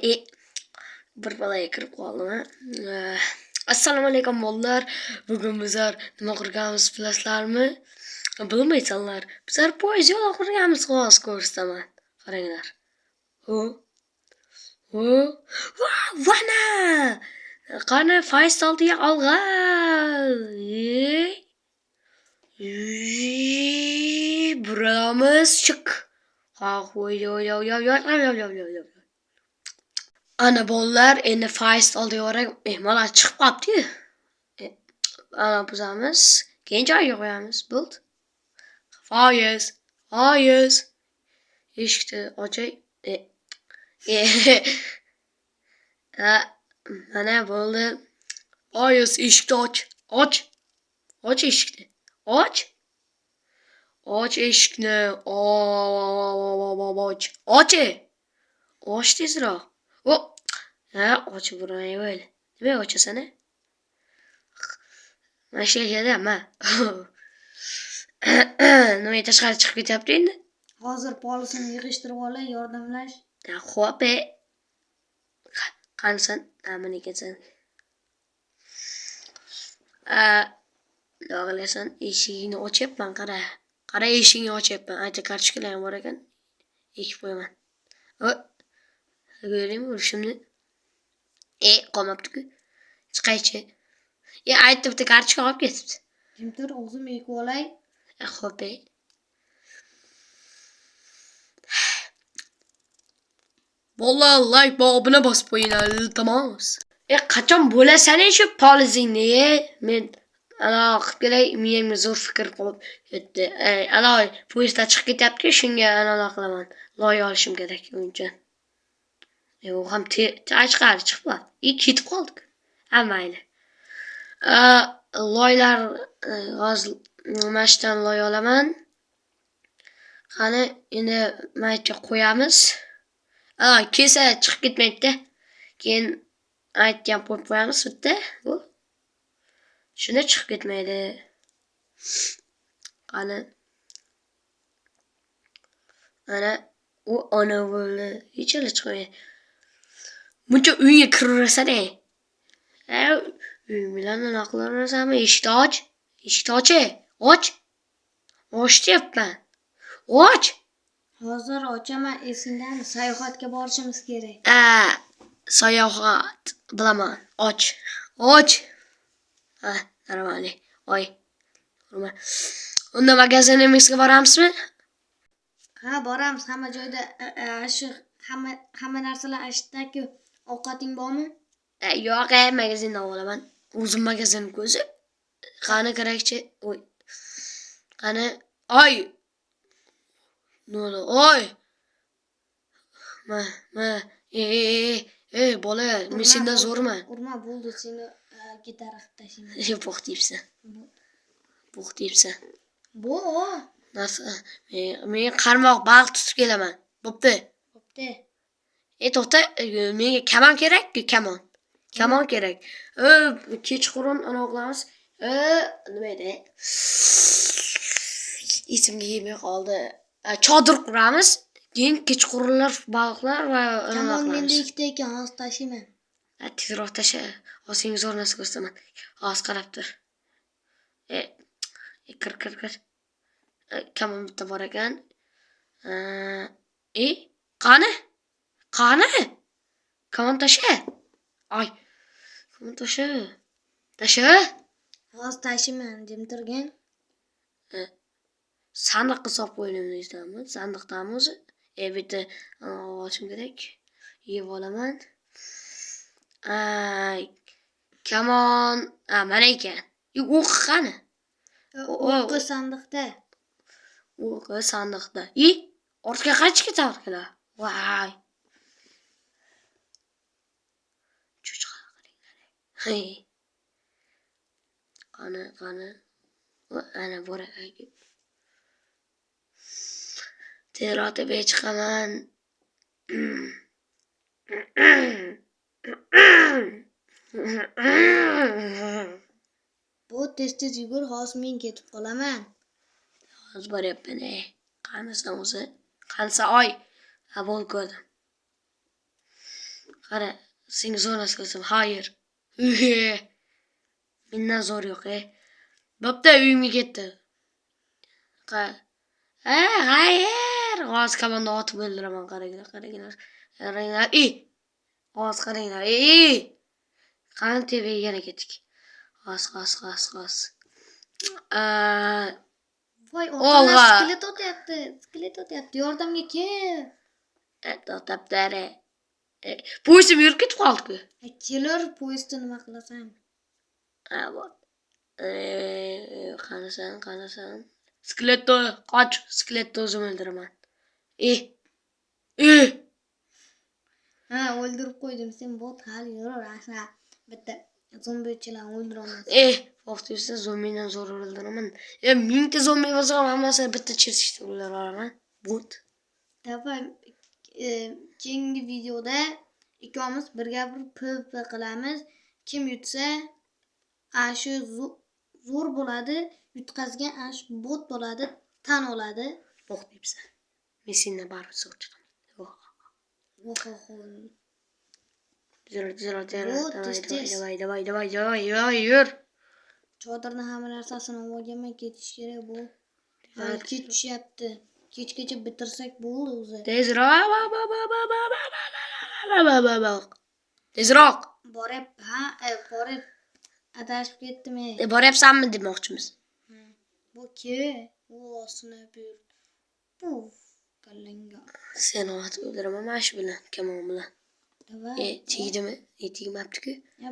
Bir balaga kirib qoldim. Assalomu alaykum bolalar. Bugun bizlar nima qurganmiz bilasizlarmi? Bilmaysanlar. Bizlar poyezd yo'li qurganmiz, hozir ko'rsataman. Qaranglar. Ho. Ho. Va, vana! Qani fayz oldiga olg'a. Buramiz chiq. Oy oy oy oy oy oy oy oy oy. Ana bolalar, endi fayz oldiga boraylik. Mana chiqib qolibdi-yu. Ana buzamiz. Keyin joyiga qo'yamiz. Bo'ldi. Foiz, foiz. Eshikni ochay. Ha, mana bo'ldi. Foiz, eshikni och. Och. Och eshikni. Och. Och eshikni. Och. Och. Och tezroq. O. Ha, ochib uray. Nimaga ochasan? Mana shu yerda. Nimaga tashqari chiqib ketyapti endi? Hozir polisini yig'ishtirib olay, yordamlash. Xo'p. Qanisan? Ha, mana ekansan. Nima qilasan? Eshigingni ochyapman, qara. Qara, eshigingni ochyapman. Ayta kartochkalar ham bor ekan. Ekib qo'yaman. O. Ko'ringmi urishimni? Qolmabdi-ku. Chiqaychi. Aytdi bitta kartochka qolib ketibdi. Jim tur, o'zim ekib olay. Xo'p. Bolalar like va obuna bosib qo'yinglar, iltimos. Qachon bo'lasan shu polizingni? Men ana qilib kelay, miyamga zo'r fikr qolib ketdi. Ana poyezdda chiqib ketyapti-ku, shunga ana qilaman. Loy olishim kerak uncha. U ham tashqari chiqib qoldi. Ketib qoldik. Ha, mayli. Loylar hozir mana shu yerdan loy olaman. Qani endi mana yerga qo'yamiz. Kelsa chiqib ketmaydi-da. Keyin aytgan qo'yib qo'yamiz bitta. Bu. Shunda chiqib ketmaydi. Qani. Ana u ona bo'ldi. Hech hali chiqmaydi. Buncha uyga kiraverasan. Uy bilan nima qilaverasanmi? Eshikni och. Eshikni och. Och. Och deyapman. Och. Hozir ochaman, esingdami? Sayohatga borishimiz kerak. Sayohat bilaman. Och. Och. Ha, нормально. Oy. Urma. Unda magazinimizga boramizmi? Ha, boramiz. Hamma joyda shu hamma narsalar ashdaku. Ovqating bormi? Yo'q, magazindan olaman. O'zim magazin ko'zi. Qani kerakchi? Oy. Qani? Oy. Nima? Oy. Ma, ma. Bola, men sendan zo'rman. Urma, bo'ldi, seni gitara qilib tashlayman. Bo'q deyapsan. Bo'q deyapsan. Bu. Narsa, men qarmoq baliq tutib kelaman. Bo'pti. Bo'pti. To'xta, menga kamon kerak-ku, kamon. Kamon kerak. Kechqurun ana qilamiz. Nima edi? Esimga kelmay qoldi. Chodir quramiz. Keyin kechqurunlar baliqlar va kamon menda ikkita ekan, hozir tashlayman. Tezroq tasha. Hozir senga zo'r narsa ko'rsataman. Hozir qarab tur. Kir, kir, kir. Kamon bitta bor ekan. Qani? Qani? Kamon tasha. Ay. Kamon tasha. Tasha. Hozir tashlayman, jim turgin. Sandiqqa solib qo'yganimizdanmi? Sandiqdami o'zi? Bitta olishim kerak. Yeb olaman. Kamon, mana ekan. O'qi qani? O'qi sandiqda. O'qi sandiqda. Ortga qaytib ketardilar. Voy. Cho'chqa qaranglar. Hey. Qani, qani. Ana bor ekan. Tezroq tepaga chiqaman. Bu tez-tez yugur, hozir men ketib qolaman. Hozir boryapman. Qanisan o'zi? Qanisa oy. Ha, bo'ldi, ko'rdim. Qara, senga zo'r narsa qilsam, xayr. Mendan zo'r yo'q, e. Bo'pti, uyimga ketdi. Qara. Xayr. Hozir komanda otib o'ldiraman, qaranglar, qaranglar. Qaranglar. Ey! Hozir qaranglar. Ey! Qani tepaga yana ketdik. Hozir, hozir, hozir, hozir. Voy, Olg'a. orqamdan skelet otyapti. Skelet otyapti. Yordamga kel. To'xtab. Poyezdim yurib ketib qoldi-ku. Kelur, poyezdda nima qilasan? Ha, bor. Qanasan, qanasan? Skeletni qoch, skeletni o'zim o'ldiraman. E. E. Ha, o'ldirib qo'ydim. Sen bot hali yuraversan. Bitta zombichilarni o'ldira olmaysan. Vaqt zombidan zo'r o'ldiraman. 1000 ta zombi bo'lsa ham hammasini bitta chertishda o'ldira olaman. Bot. Давай, keyingi videoda ikkovimiz birga bir PvP qilamiz. Kim yutsa, ana shu zo'r bo'ladi, yutqazgan ana shu bot bo'ladi, tan oladi. Bok deyapsan. Men sendan baribir zo'r chiqaman. Oh. Oho. Tezroq, tezroq, tezroq. Bu, Давай, tez, давай, tez. давай, давай, давай, давай, давай, yur. Chodirni hamma narsasini olib olganman, ketish kerak bu. Hali Tezroq. kech tushyapti. Kechgacha bitirsak bo'ldi o'zi. Tezroq. Ba, ba, ba, ba, ba, ba, ba, ba, ba, ba, ba. Tezroq. Borib, ha, borib adashib ketdim. Ey. Boryapsanmi demoqchimiz. Bu ki, u ostini buyur. Puf, kallangga. Seni otib o'ldiraman mana shu bilan, kamon bilan. Давай. Tegdimi? Tegmabdi-ku. Ya,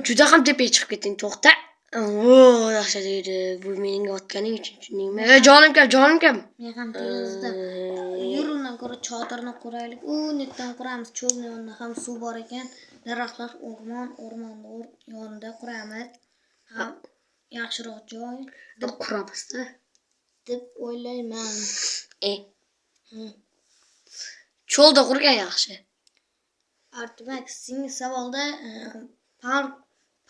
Juda ham tepaga chiqib ketding, to'xta. O, dahshat edi. Bu menga otganing uchun, tushundingmi? Jonim kam, jonim kam. Men ham tezda. Yur, undan ko'ra chodirni quraylik. U netdan quramiz. Cho'lni yonida ham suv bor ekan. Daraxtlar, o'rmon, o'rmonni yonida quramiz. Ham yaxshiroq joy Deb quramiz-da. deb o'ylayman. Cho'lda qurgan yaxshi. Artmak, senga savolda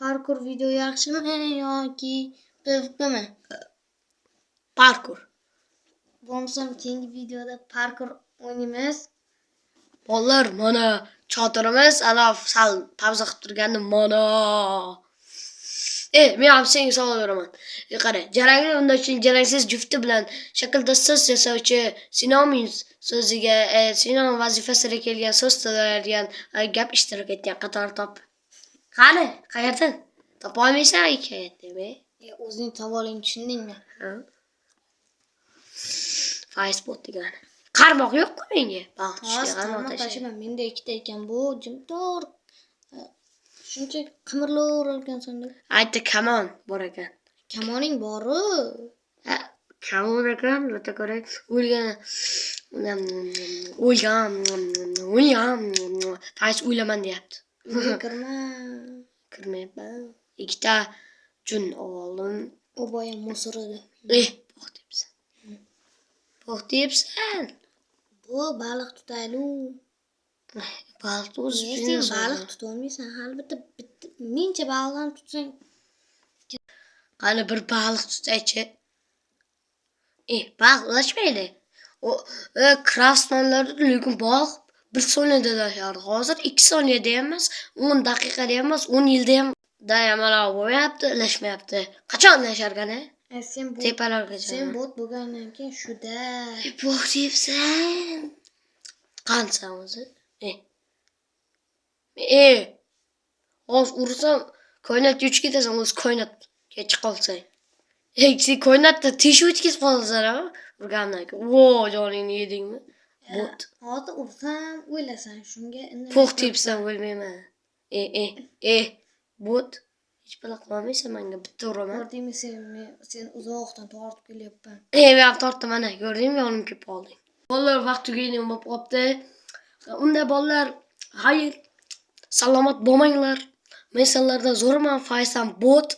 parkur video yaxshimi yoki PvPmi? Parkur. Bo'lmasam keyingi videoda parkur o'ynaymiz. Bolalar, mana chodirimiz, ana sal pavza qilib turgandi mana. Men ham senga savol beraman. Qara, jarangli undovchi jarangsiz jufti bilan shaklda so'z yasovchi sinonim so'ziga sinonim vazifasida kelgan so'z to'ldiradigan gap ishtirok etgan qator top. Qani, qayerdan? Topa olmaysan hikoyatni, O'zing savolingni tushundingmi? Ha? Faiz bot degani. Qarmoq yo'q-ku menga. Baliq Hozir tutishga qarmoq qarmoq tashay. tashiyman. Menda ikkita ekan bu jimtor. Shuncha qimirlaverar ekansan deb. Aytdi, kamon bor ekan. Kamoning boru. Ha, kamon ekan, bitta ko'ray. O'lgan, o'lgan, o'lgan. Faiz o'laman deyapti. Uyga kirma. Kirmayapman. Ikkita jun oldim. U boya мусор edi. Bog' deyapsan. Bog' deyapsan. Bu baliq tutaylik. Baliq o'zi Ne, sen baliq tutolmaysan. Hali bitta mingcha baliq ham tutsang. Qani bir baliq tutaychi. Baliq ilashmaydi. O craftsmanlarda lekin baliq 1 soniyada ilashardi. Hozir 2 soniyada ham emas, 10 daqiqada ham emas, 10 yilda ham da ham mana bo'lmayapti, ilashmayapti. Qachon ilasharkan? Sen bu Tepalarga. sen bot bo'lgandan keyin shuda. Bog' deyapsan. Qansan o'zi? Hozir ursam koinotga uchib ketasan o'zi koinotga chiqa olsang. Sen koinotda teshik o'tkazib qolasan a urgandan keyin. Vo, joningni yedingmi? Bot. Hozir ursam o'ylasan shunga indamay Po'q turibsan. tepsam o'lmayman. Bot. Hech balo qilolmaysan menga, bitta uraman. Ko'rdingmi sen, men seni uzoqdan tortib kelyapman. Men ham tortdim mana, ko'rdingmi, yonim kelib qolding. Bolalar, vaqt tugaydi bo'lib qolibdi. Unda bolalar, xayr, salomat bo'lmanglar. Men sizlardan zo'rman, Faysam bot.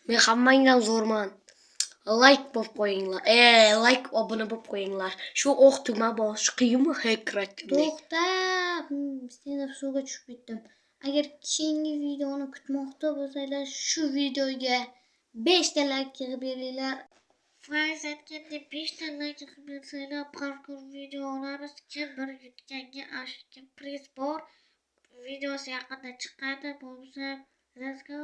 Men hammangdan zo'rman. Like bo'lib qo'yinglar. Like, obuna bo'lib qo'yinglar. Shu o'q tugma bosish qiyinmi hacker aytgandek. To'xta, seni suvga tushib ketdim. Agar keyingi videoni kutmoqda bo'lsanglar, shu videoga 5 ta like yig'ib beringlar. Faiz aytgandek 5 ta like qilib bersanglar, parkour video olamiz. Kim bir yutganga ashga priz bor. Videosi yaqinda chiqadi. Bo'lmasa, let's go.